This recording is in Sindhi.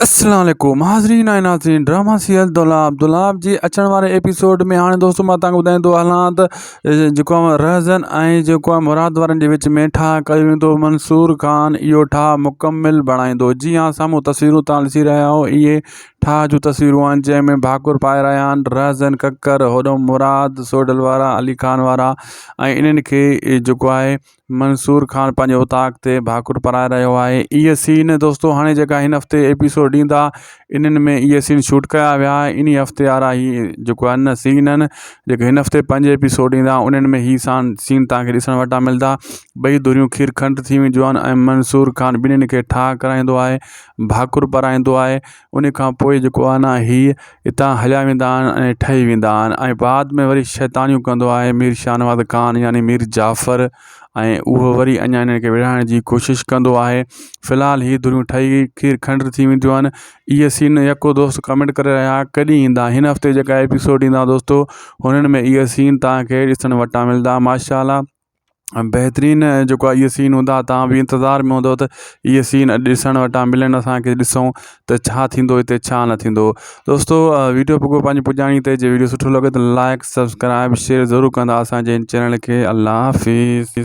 السلام عليڪم حاضرين ۽ ناظرين ڊراما سيريل دولاب دولاب جي اچڻ واري ايپيسوڊ ۾ هاڻي دوستو مان تهان کي ٻڌائيندو هلان ته جيڪو رهزن ۽ جيڪو آهي مراد وارن جي وچ ۾ ٺاهه ڪيو ويندو منصور خان اهو ٺاهه مڪمل بڻائيندو جي ها سامهون تصويرون تهان ڏسي رهيا آهيو اهي ٺاهه جون تصويرون آهن جنهن ۾ ڀاڪر پائي رهيا آهن رهزن ڪڪر هوڏو مراد سوڍل وارا علي خان وارا ۽ انهن کي جيڪو آهي منصور خان پنهنجي اوطاق تي ڀاڪر پرائي رهيو آهي اهي سين دوستو هاڻي جيڪا هن هفتي ايپيسوڊ ايندا انهن ۾ اهي سين شوٽ ڪيا ويا انهي هفتي وارا هي جيڪو آهي نه سين آهن جيڪي هن هفتي پنج ايپيسوڊ ايندا انهن ۾ هي سان سين توهان کي ڏسڻ وٽان ملدا ٻئي ڌريون کير کنڊ ٿي وينديون آهن ۽ منصور خان ٻنهين کي ٺاهه ڪرائيندو آهي ڀاڪر پرائيندو آهي ان کان پوء جيڪو آهي نه هي اتان هليا ويندا آهن ۽ ٺهي ويندا آهن ۽ بعد ۾ وري شيطانيون ڪندو آهي مير شاهنواز خان يعني مير جعفر ۽ اهو وري اڃا انهن کي وڙهائڻ جي ڪوشش ڪندو آهي في الحال هي ڌريون ٺهي کير کنڊ ٿي وينديون آهن اهي سين يڪو دوست ڪمينٽ ڪري رهيا ڪڏهن ايندا هن هفتي جيڪا ايپيسوڊ ايندا دوستو هنن ۾ اهي سين توهان کي ڏسڻ وٽان ملندا ماشاء الله بهترين جيڪو آهي اهي سين هوندا توهان به انتظار ۾ هوندو ته اهي سين اڄ ڏسڻ وٽان ملن اسانکي ڏسون ته ڇا ٿيندو هتي ڇا نه ٿيندو دوستو ويڊيو پڳو پنهنجي پڄاڻي تي جي ويڊيو سٺو لڳي ته لائڪ سبسڪرائب شيئر ضرور ڪندا اسانجي هن چينل کي الله حافظ.